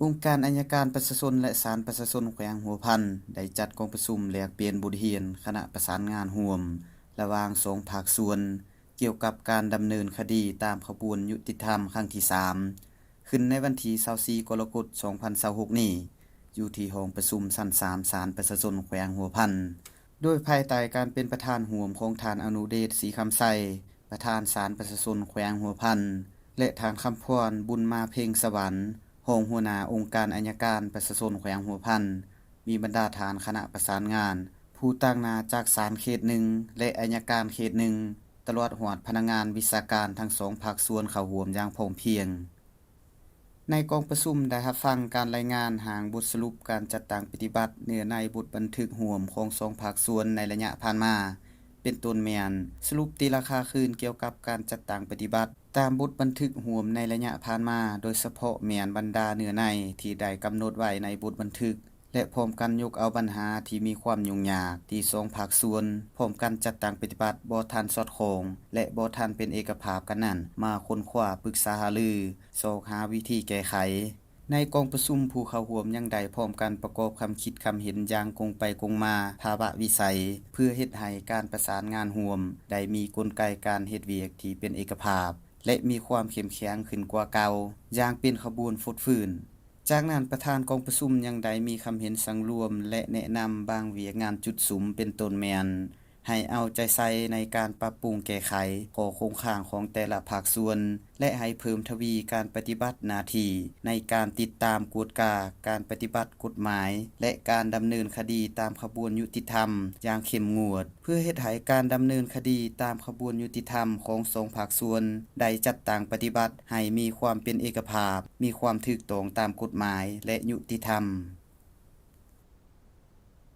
ອົງການໄອຍະການປະຊາຊົນ ແລະ ສານປະຊາຊົນແຂວງຫົວພັນ ໄດ້ຈັດກອງປະຊຸມແລກປ່ຽນບົດຮຽນຄະນະປະສານງານຮ່ວມ ລະຫວ່າງສອງພາກສ່ວນ ກ່ຽວກັບການດຳເນີນຄະດີຕາມຂະບວນຍຸຕິທຳຄັ້ງທີສາມ ຂຶ້ນໃນວັນທີຊາວສີ່ ກໍລະກົດ ສອງພັນຊາວຫົກນີ້ ຢູ່ທີ່ຫ້ອງປະຊຸມຊັ້ນສາມ ສານປະຊາຊົນແຂວງຫົວພັນ ໂດຍພາຍໃຕ້ການເປັນປະທານຮ່ວມຂອງທ່ານ ອະນຸເດດ ສີຄຳໄຊ ປະທານສານປະຊາຊົນແຂວງຫົວພັນ ແລະ ທ່ານ ຄຳພອນ ບຸນມາເພັງສະຫວັນ ຮອງຫົວໜ້າອົງການໄອຍະການປະຊາຊົນແຂວງຫົວພັນ, ມີບັນດາທ່ານຄະນະປະສານງານ, ຜູ້ຕາງໜ້າຈາກສານເຂດໜຶ່ງ ແລະ ໄອຍະການເຂດໜຶ່ງ, ຕະຫຼອດຮອດພະນັກງານວິຊາການທັງສອງພາກສ່ວນເຂົ້າຮ່ວມຢ່າງພ້ອມພຽງ. ໃນກອງປະຊຸມໄດ້ຮັບຟັງການລາຍງານຮ່າງບົດສະຫຼຸບການຈັດຕັ້ງປະຕິບັດເນື້ອໃນບົດບັນທຶກຮ່ວມຂອງສອງພາກສ່ວນໃນໄລຍະຜ່ານມາ, ເປັນຕົ້ນແມ່ນສະຫຼຸບຕີລາຄາຄືນກ່ຽວກັບການຈັດຕັ້ງປະຕິບັດຕາມບົດບັນທຶກຮ່ວມໃນໄລຍະຜ່ານມາ, ໂດຍສະເພາະແມ່ນບັນດາເນື້ອໃນທີ່ໄດ້ກຳນົດໄວ້ໃນບົດບັນທຶກ ແລະ ພ້ອມກັນຍົກເອົາບັນຫາທີ່ມີຄວາມຫຍຸ້ງຍາກທີ່ສອງພາກສ່ວນພ້ອມກັນຈັດຕັ້ງປະຕິບັດບໍ່ທັນສອດຄ່ອງ ແລະ ບໍ່ທັນເປັນເອກະພາບກັນນັ້ນ ມາຄົ້ນຄວ້າປຶກສາຫາລື ຊອກຫາວິທີແກ້ໄຂ. ໃນກອງປະຊຸມ, ຜູ້ເຂົ້າຮ່ວມຍັງໄດ້ພ້ອມກັນປະກອບຄຳຄິດຄຳເຫັນຢ່າງກົງໄປກົງມາ, ພາວະວິໄສ ເພື່ອເຮັດໃຫ້ການປະສານງານຮ່ວມໄດ້ມີກົນໄກການເຮັດວຽກທີ່ເປັນເອກະພາບ ແລະ ມີຄວາມເຂັ້ມແຂງຂຶ້ນກວ່າເກົ່າ ຢ່າງເປັນຂະບວນຟົດຟື້ນ. ຈາກນັ້ນ, ປະທານກອງປະຊຸມຍັງໄດ້ມີຄຳເຫັນສັງລວມ ແລະ ແນະນຳບາງວຽກງານຈຸດສຸມ ເປັນຕົ້ນແມ່ນ ໃຫ້ເອົາໃຈໃສ່ໃນການປັບປຸງແກ້ໄຂຂໍ້ຄົງຄ້າງຂອງແຕ່ລະພາກສ່ວນ ແລະ ໃຫ້ເພີ່ມທະວີການປະຕິບັດໜ້າທີ່ໃນການຕິດຕາມກວດກາການປະຕິບັດກົດໝາຍ ແລະ ການດຳເນີນຄະດີຕາມຂະບວນຍຸຕິທຳຢ່າງເຂັ້ມງວດ ເພື່ອເຮັດໃຫ້ການດຳເນີນຄະດີຕາມຂະບວນຍຸຕິທຳຂອງສອງພາກສ່ວນໄດ້ຈັດຕັ້ງປະຕິບັດໃຫ້ມີຄວາມເປັນເອກະພາບ, ມີຄວາມຖືກຕ້ອງຕາມກົດໝາຍ ແລະ ຍຸຕິທຳ.